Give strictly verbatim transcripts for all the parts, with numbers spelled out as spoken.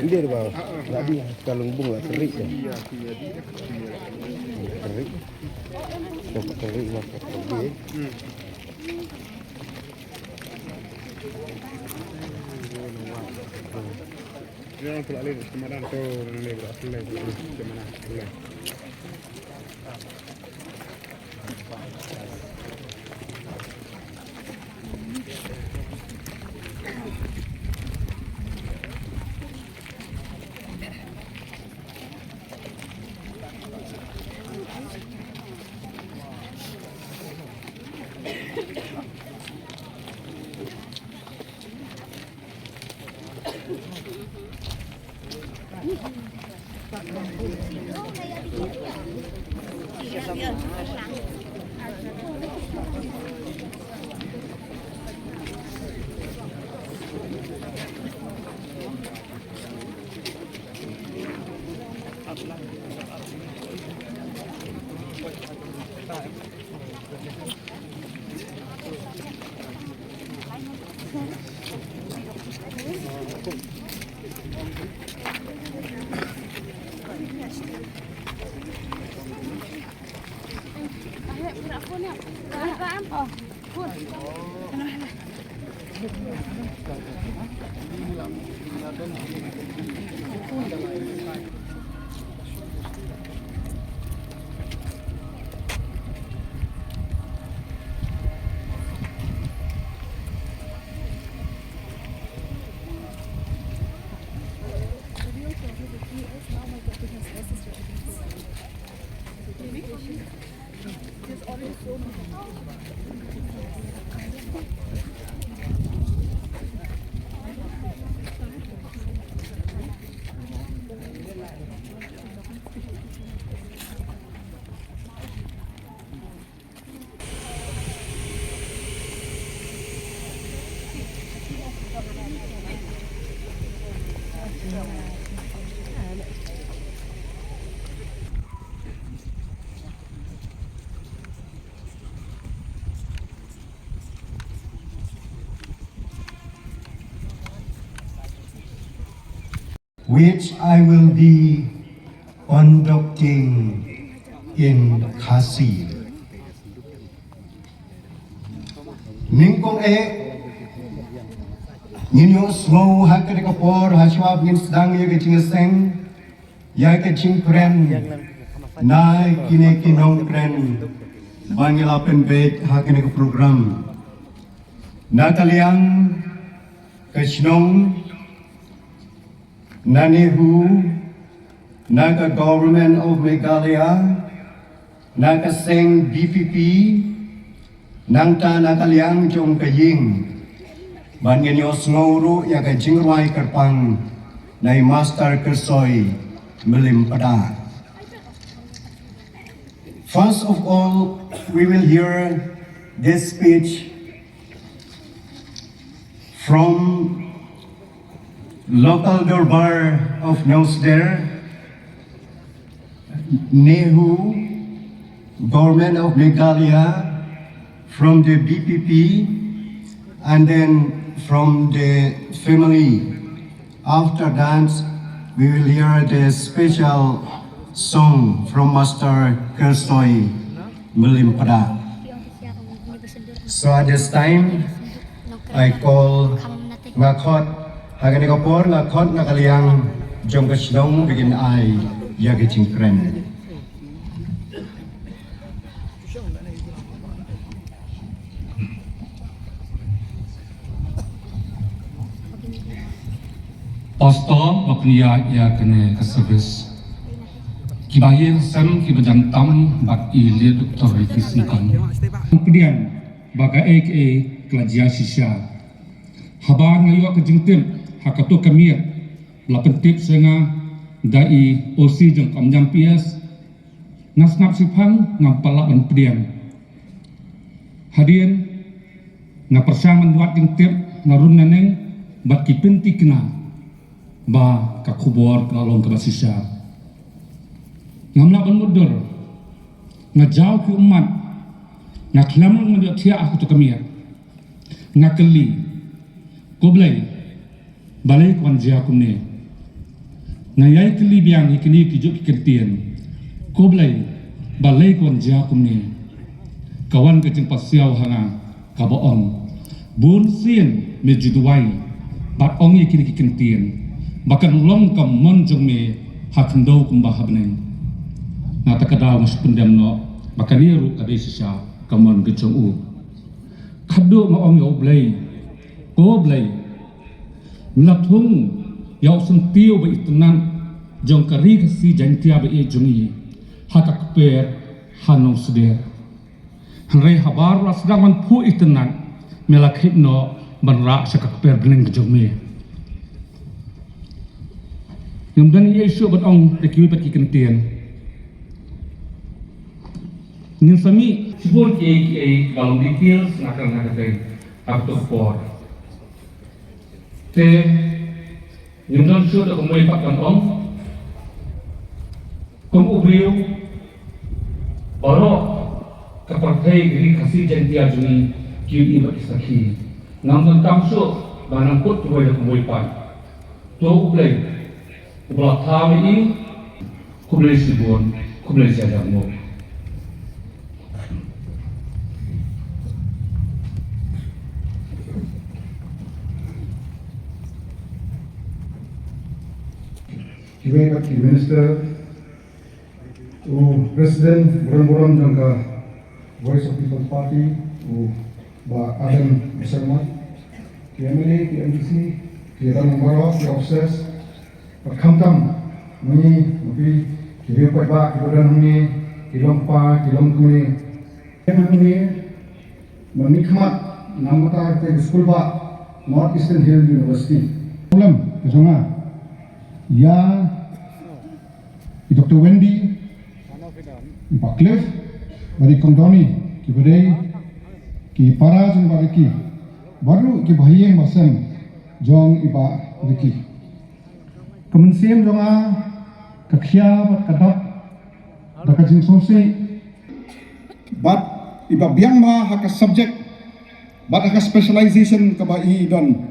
Ndir ba, nak di kalung bung lah kerik dah. Kerik. Dah kerik lah kerik. Yang telah leh kemadan tu, yang leh berapa leh kemadan. Which I will be conducting in Khasi. Nyngkong eh, ngin ïohsngew ha kane ka por, ha shwa ba ngin sdang ïa ka jingïaseng, ïa ka jingkren na kine ki nongkren ba ngi la pynbeit ha kane ka program. Na ka liang ka shnong, na NEHU, na ka Government of Meghalaya, na ka seng VPP, nangta na ka liang jong ka ïing. Ban ngin ïohsngew ruh ïa ka jingrwai kyrpang na i Master Kyrsoi Mylliempada. First of all, we will hear this speech from Local Durbar of Nowsder, NEHU, Government of Meghalaya, from the VPP, And then from the family, after that, we will hear the special song from Master Kersoi Melimpeda. So at this time, I call, nga khot, ha kane ka por, nga khot na ka liang jong ka shnong ba kin ai ïa ka jingkren. Pastor ba pynïaid ïa kane ka service. Kiba ïeng sem, kiba jan tam bad i leit Doktor Ricky Syngkon. Pdiang ba kaei kaei ka la jia shisha. Haba nga ïoh ka jingtip ha kato ka miet, la pyntip sha nga da i O C jong ka Umïam P S. Nga sngap shiphang, ngam pat lah ban pdiang. Hadien nga pyrshang ban wad jingtip, nga rung naneng bad ki pynthikna ba ka khubor ka la long kaba shisha. Ngam lah ban mutdur. Nga jaw ki ummat. Nga khlem ruh ban ïohthiah ha kato ka miet. Nga kylli, ko Blei, balei ka wan jia kumne? Nga ïai kylli biang ïa kine kijuh ki kyntien, ko Blei, balei ka wan jia kumne? Ka wan ka jingpasiaw ha nga kaba ong, bun sien me ju duwai bad ong ïa kine ki kyntien ba kan long ka mon jong me ha khyndew kumba ha bneng. Nangta ka daw nga shu pyndem noh ba kane ruh ka dei shisha ka mon ka jong u. Khadduh nga ong ïa U Blei, ko Blei, me la thung ïa u syntiew ba itynnad jong ka Ri Khasi Jaiñtia ba ïeit jong ngi ha ka kper ha Nongsder. Hynrei haba la sdang ban phuh itynnad, me la kheit noh ban rah sha ka kper bneng ka jong me. Ngam don ei ei shuh ban ong da kiwei pat ki kyntien. Ngin sa mih shibun kiei kiei ba long details na ka, na ka teng ha kato ka por. Te ngim don shuh da kumwei pat ban ong. Kum u briew baroh ka pyrthei, ka Ri Khasi Jaiñtia jong ngi ki ïohi bad ki sakhi. Ngam donkam shuh ba ngan kut kiwei da kumwei pat. To U Blei uba la thaw ïa ngi. Khublei shibun, khublei shihajar nguh. Kiwei pat ki minister, u President burom burom jong ka Voice of People Party, u Bah Adam Sharma, ki M L A, ki M D C, ki rangbah baroh, ki officers, bad khamtam ma ngi, ma phi, ki riew paidbah kiba don hangne, ki longkpa, ki longkmie. Hangne, ma ngi khmat, namar kata ka skul bah North Eastern Hill University. Problem ka jong nga ïa i Doctor Wendy, i Bah Cliff, bad i Kong Donny, kiba dei ki para jong i Bah Ricky. Bad ruh kiba ha ïing ba sem jong i Bah Ricky. Ka mynsiem jong nga ka khia bad ka dap da ka jingsngewsih. Bad i Bah biang bha ha ka subject bad ha ka specialization kaba i don.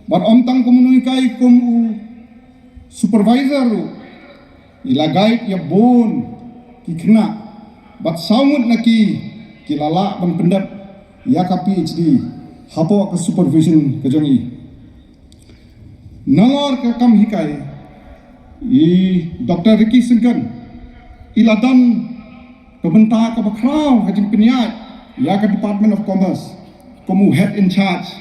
Bad ym tang kum u nonghikai, kum u supervisor ruh i la guide ïa bun ki khynnah, bad saw ngut na ki ki la lah ban pyndep ïa ka P H D hapoh ka supervision ka jong i. Nalor ka kam hikai, i Doctor Ricky Syngkon i la don ka bynta kaba khraw ha jingpynïaid ïa ka Department of Commerce kum u head in charge.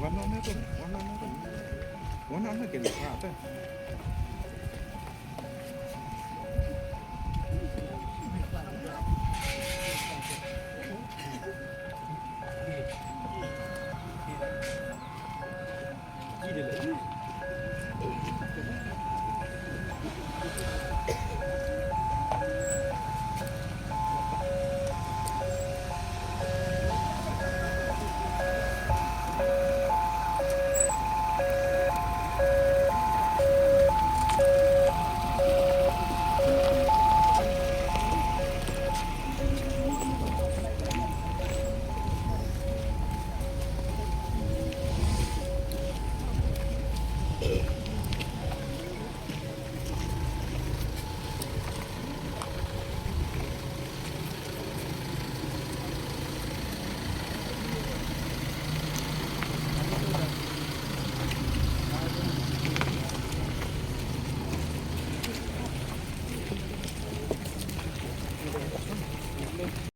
Wan na ne tu, wan na ne tu. Wan na ne ke ni ha te.